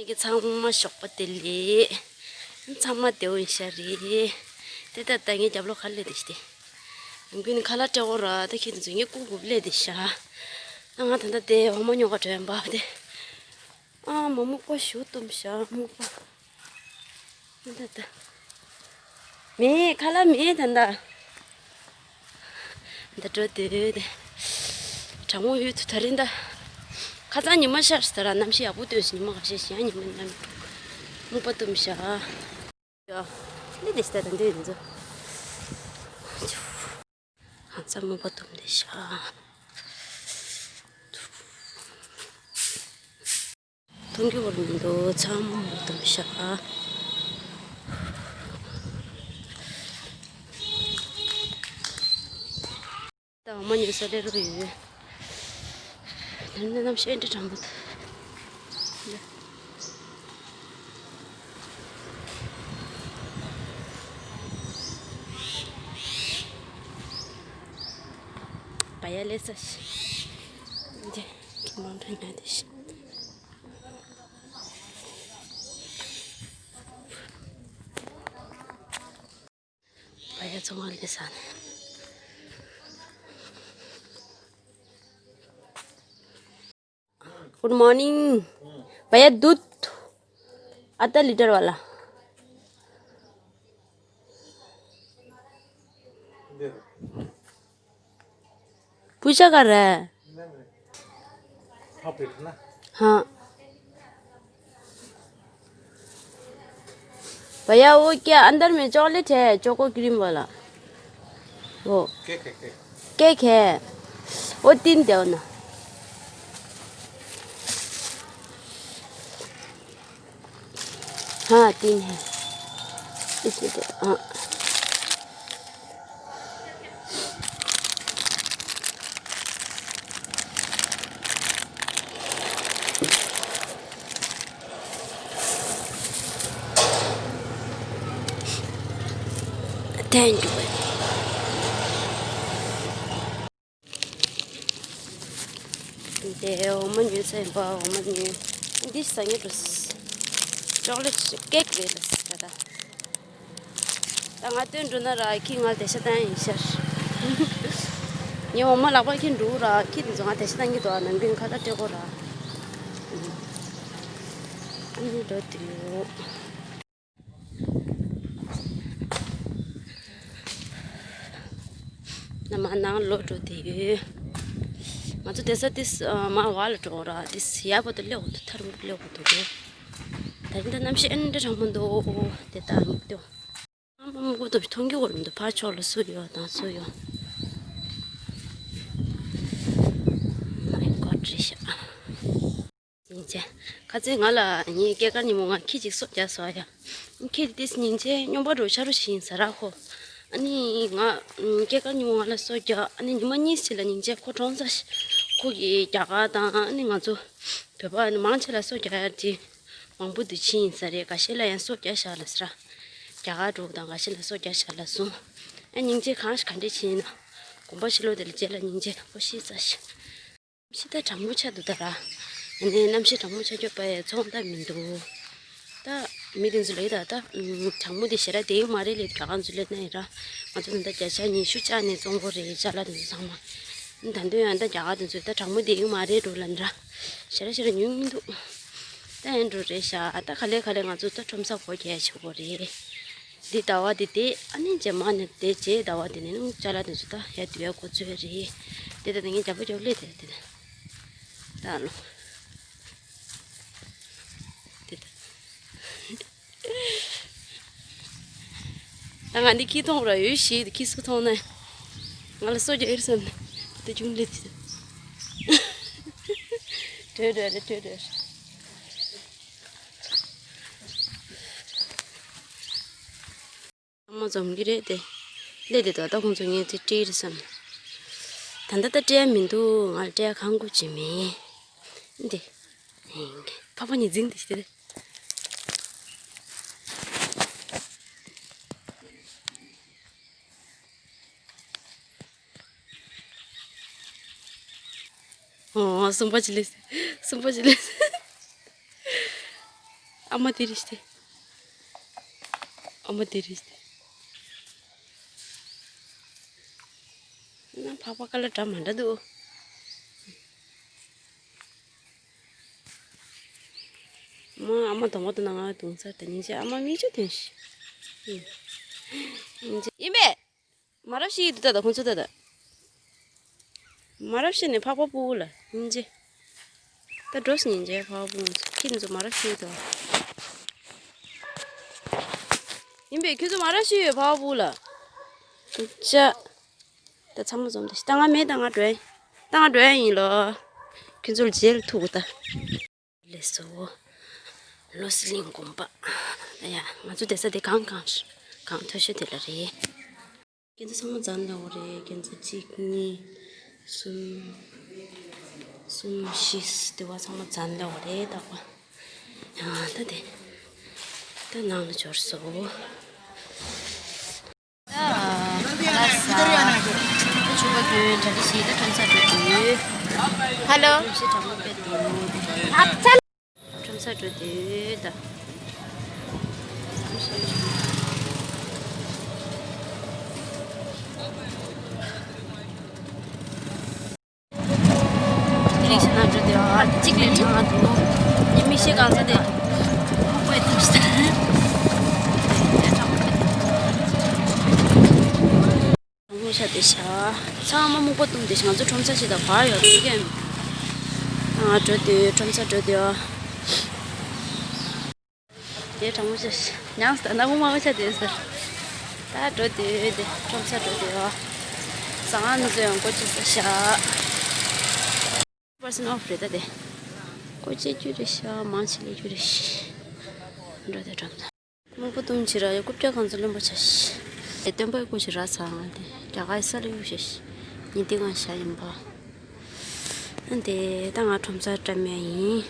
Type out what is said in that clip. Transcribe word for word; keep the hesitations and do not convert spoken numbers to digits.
གི་ཚང་མ་ཞོགས་པ་བདེ་ལེགས། ཚང་མ་བདེ་བོ་ཡིན་ཤག་རེད། དེ་ལྟ་ད་ངའི་རྒྱབ་ལོགས་ཁ་སླེབས་བསྡད་ཤག་སྟེ། ཡང་ཁྱོད་ནི་ཁ་ལག་སྤྲད་འོ་ར་ད་ཁྱེད་ཚོ་ངའི་སྐུ་སྒུག་སླེབས་བསྡད་ཤག་ཨ་ང་ད་ལྟ་དེ་འོ་མ་ཉོ་ག་འགྲོ་ཡ་འབབ་སྟེ། ཨ་མ་སྨུག་པ་ཞུ་བཏུམ་ཤག་སྨུག་པ། ད་ད། མེད་ཁ་ལག་མེད་ད་ད། འདི་འགྲོ་དུས་དེ། གྲང་མོ་ཡོད་དུ་ད་རིང་ད། ཁ་སང་ཉི་མ་ཤར་ཟེར་ར་གནམ་གཤིས་ཡག་པོ་སྟོན་སོང་ཉི་མ་ཁ་ཤས་ཤིག་ཡང་ཉི་མ་གནམ། སྨུག་པ་བཏུམ་ཤག་ཡ། འདི་འདི་ཤ་ད་འདི་འདི་ཚོ། ཧང་སང་སྨུག་པ་བཏུམ་འདི་ཤག་མཐོང་རྒྱུ་བར་མི་འདུག་ཚང་མ་མ་བཏུམ་ཤག་ད་འོ་མ་ཉོ་ས་སླེབས་རོགས་ཡོད། ད་ནི་གནམ་གཤིས་འདྲ་གྲང་མོ་འདུག་བ་ཡ་ལས་ས་ཤི། འདི་ཁྱིམ་ནང་འགྲོ་ཉལ་བསྡད་ཤི། བ་ཡ་ཚོང་ལས་ས་ནས། Good morning. भैया दूध आधा लीटर वाला। पूजा कर रहा है। हाँ। भैया वो क्या अंदर में चॉकलेट है, चोको क्रीम वाला? वो केक है, केक। केक है। वो तीन दो ना। हाँ, तीन है। इसमें तो, हाँ। Thank you. དེ་འོ་མ་ཉོས་ཚར་ཡིན་པ། འོ་མ་ཉོས། འདི་ཟ་ངེས་འགྲོ། ཅོག་ལེ་ཊི་ཀེག་རེད་ལ་ད་ད། ད་ང་སྟོན་འགྲོ་ན་ར་ཁྱི་ང་ལ་དེ་ཤ་བཏང་ཡིན་ཤར། ངས་འོ་མ་ལག་པ་ཁྱི་འགྲོ་ར་ཁྱི་དེ་ཚོ་ང་དེ་ཤ་བཏང་གི་འདུག་ནམ་རྒྱུན་ཁ་ལག་སྤྲད་གོ་ར། ཨ་ནི་འགྲོ་དུས། ན་མ་ནང་ལོག་འགྲོ་དེ་ཡོད། ང་ཚོ་དེ་ས་དེ་ས་མ་བ་ལ་འགྲོ་ར་དེ་ས་ཡ་བོ་དེ་ལེའོ་དེ་ཐར་མོ་ལེའོ་དེ་རེད། ད་རིང་ད་གནམ་གཤིས་ཨེ་འདྲ་གྲང་མོ་འདུག་དེ་ད་ཡིན་དུ། ཨ་མ་མ་གོ་དུ་མཐོང་རྒྱུ་བོར་མི་འདུག་ཕར་ཕྱོགས་ལ་སུ་ཡོད་དང་སུ་ཡོད། མའི་གོ་ཌི་རེད་ཤག་སྙིང་རྗེ། ཁ་ཚེ་ང་ལ་ངའི་སྐྱེས་སྐར་ཉིན་མོ་ང་ཁྱི་གཅིག་སོ་རྒྱག་སོ་ཡ། ཁྱི་དེ་སྙིང་རྗེ་སྨྱོན་པ་འགྲོ་ཆ་རུ་ཞིག་ཡིན་ཟེར་ར་ཁོ། ཨ་ནི་ང་སྐྱེས་སྐར་ཉིན་མོ་ང་ལ་སོ་རྒྱག་ཨ་ནི་ཉི་མ་གཉིས་ཤིག་ལ་སྙིང་རྗེ་ཁོ་གྲོངས་ཚར་ཤག་ཁོ་གི་རྒྱ་གར་དང་ཨ་ནི་ང་ཚོ་བོད་པ་ཨ་ནི་མང་ཆེ་ལ་སོ་རྒྱག་ཡ་དེ་མང་པོ་དུ་ཕྱིན་ཡིན་ས་རེད། འགའ་ཤས་ལ་ཡང་སོ་རྒྱག་ཤག་ལ་ཟེར། རྒྱ་གར་འགྲོ་དང་འགའ་ཤས་ལ་སོ་རྒྱག་ཤག་ལ་གསུངས། ཨ་སྙིང་རྗེ་གང་ཞིག་ག་འདྲས་ཕྱིན་ཡིན་ན། དགོངས་པ་ཞིག་ལོ་དེ་ལ་རྗེས་ལ་སྙིང་རྗེ་ཁོ་ཤི་ཚར་ཤག་གནམ་གཤིས་ད་གྲང་མོ་ཆགས་འདུག་ད་ར། ཨ་ནི་གནམ་གཤིས་གྲང་མོ་ཆགས་རྒྱུ་པ་ཡ་ཚོང་ད་མི་འདུག་ད་མི་དེ་ཚོ་ལས་ད་ད་གྲང་མོ་དེ་ཞེ་དྲག་བསྡད་ཡོད་མ་རེད་ལས་རྒྱ་གར་ཚོ་ལས་ན་ཡིན་ར། ང་ཚོ་ད་ལྟ་བརྒྱ་ཆ་ཉི་ཤུ་བཅག་ནས་བཙོང་གོ་རེད་ཅ་ལག་དེ་ཚོ་ཚང་མ། ད་དུང་ཡང་ད་རྒྱ་གར་དེ་ཚོ་ད་གྲང་མོ་བསྡད་ཡོད་མ་རེད་འགྲོ་ལབ་ན་ར། ཞེ་དྲག་ཞེ་དྲག་ཉོ་མི་འདུག་ད་ཡང་འགྲོ་རེད་ཤག་ད་ག་ལེ་ག་ལེ་ང་ཚོ་ད་ཁྲོམ་ས་སྒོ་རྒྱག་བྱེད་དགོ་རེད། འདི་ཟླ་བ་འདི་དེ་ཨ་ནི་རྗེས་མ་ནས་དེ་རྗེས་ཟླ་བ་འདི་ནས་ནི་ཅ་ལག་དེ་ཚོ་ད་ཡར་བསྡུ་ཡ་འགོ་བཙུགས་རེད། དེ་ད་ངས་རྒྱབ་པོ་རྒྱབ་ལས་དེ་དེ་ད་ལོ། དེ་ད། ད་ང་འདི་ཁྱི་མཐོང་ར་ཡོད་ཤི་ཁྱི་སུ་མཐོང་ན། ང་ལ་སོ་རྒྱག་ཡོད་བསམ་ནས་དེ་ཅུང་ལས་དེ། བྲོས་བྲོས་རེད་བྲོས་བྲོས། ཚང་མ་འཛོམས་ཀྱི་རེད་དེ། སླེབས་དེ་ད་ལྟ་ཁོང་ཚོ་ངས་དེ་སྤྲད་རེད་བསམ། ད་ལྟ་ད་སྤྲད་ཡ་མི་འདུག་ང་ལ་སྤྲད་ཡ་གང་དགོས་ཅི་མེད། འདི། ཕ་ཕ་ཉི་འཛིང་དེ་ཞིག་དེ། ཨོ་གསུམ་པ་ཅི་ལས། གསུམ་པ་ཅི་ལས། ཨ་མ་དེ་རེད་ཤི་ཏེ། ཨ་མ་དེ་རེད་ཤི་ཏེ། ན་ཕག་པ་ཀ་ལ་འདྲ་མ་འདྲ་འདུག་མ་ཨ་མ་དོ་མ་དོ་ན་ང་དུང་ཚར་ད་ཉིན་ཅེ་ཨ་མ་མི་ཅོ་དེ་ཤི། ཉིན་ཅེ་ཡིན་པས། མ་རབས་ཤིག་འདུག་ད་ད་ཁོང་ཚོ་ད་ད། མ་རབས་ཤིག་ནས་ཕག་པ་སྤུ་གུ་ལ་ཉིན་ཅེ། ད་འགྲོ་སི་ཉིན་ཅེ་ཕག་པ་སྤུ་གུ་ཚོ་ཁྱེད་ཚོ་མ་རབས་ཤིག་ད། ཡིན་པས་ཁྱོད་ཚོ་མ་རབས་ཤིག་ཡོད་ཕག་པ་སྤུ་གུ་ལ། འདུག་ཅག་ད་ཚང་མ་འཛོམས་ཏེ་ད་ང་མེད་ད་ང་འགྲོ་ཡ། ད་ང་འགྲོ་ཡ་ཡིན་ལོ། ཁྱོད་ཚོ་ལ་རྗེས་ལ་ཐུག་གོ་ད། ལེགས་སོ། བློ་གསལ་གླིང་དགོན་པ། ཡ། ང་ཚོ་བསྡད་ས་དེ་གང་གང་གང་མཐོ་ཤོས་དེ་ལ་རེད། ཁྱེད་ཚོ་ཚང་མ་འཛོམས་ལེ་འོ་རེད། ཁྱེད་ཚོ་གཅིག་གཉིས། གསུམ། གསུམ་བཞི། དེ་བ་ཚང་མ་འཛོམས་ལེ་འོ་རེད་ད་བ། ཡ་ད་དེ། ད་ནང་ལ་འབྱོར་སོ། ད་ལ་ས། ད་ཆུ་བ་གྱོན་གྲ་སྒྲིག་བྱེད་ད་ཁྲོམ་ས་འགྲོ་དུས། ཧ་ལོ། ཁྲོམ་ས་གྲོང་པའི་དུས། ཨ་ཙ། ཁྲོམ་ས་འགྲོ་དུས་ད། དེ་རིང་ཤི་ན་འགྲོ་དེ་ཨ་གཅིག་ལས་དྲང་ང་འདུག་ཉི་མི་ཤེས་གང་ཚ་དེ། ཁོག་པའི་དུས་སུ། དྲང་མོ་ཤ་དེ་ཤ། ཚང་མ་སྨུག་པ་བཏུམ་དེ་ཤ། ང་ཚོ་ཁྲོམ་ས་ཞིག་དང་བར་ཡོད་དེ་ཀྱང་། ང་འགྲོ་དུས་ཁྲོམ་ས་འགྲོ་དུས་ཨ། དེ་དྲང་མོ་ཆེ། ཉངས་ད་ན་བུ་མ་བུ་ཆ་དེ་ཟེར། ད་འགྲོ་དེ་དེ་ཁྲོམ་ས་འགྲོ་དེ་ཨ། ཟ་ང་ནུ་ཟོ་ཡང་ཀོ་ཅི་ཟེར་ཤ། པར་སེན་ཨོཕ་རེད་ད་དེ། ཀོ་ཅི་རྒྱུ་རེད་ཤ་མང་ཆེ་ལས་རྒྱུ་རེད་ཤ། འགྲོ་དེ་ཁྲོམ་ས། སྨུག་པ་བཏུམ་ཆེ་ར་ཡ་རྐུབ་བཀྱག་གང་ཚོ་ལེན་པ་ཆ་ཤ། དེ་སྟོན་པའི་སྐུ་ཞིག་ར་ཚ་ང་དེ་རྒྱ་གར་ས་ལ་གཡུག་ཤ་ཤ། ཉི་དེ་གང་ཤ་ཡིན་པ། ཨ་དེ་ད་ང་ཁྲོམ་ས་བཀྲམ་ཡ་ཡིན།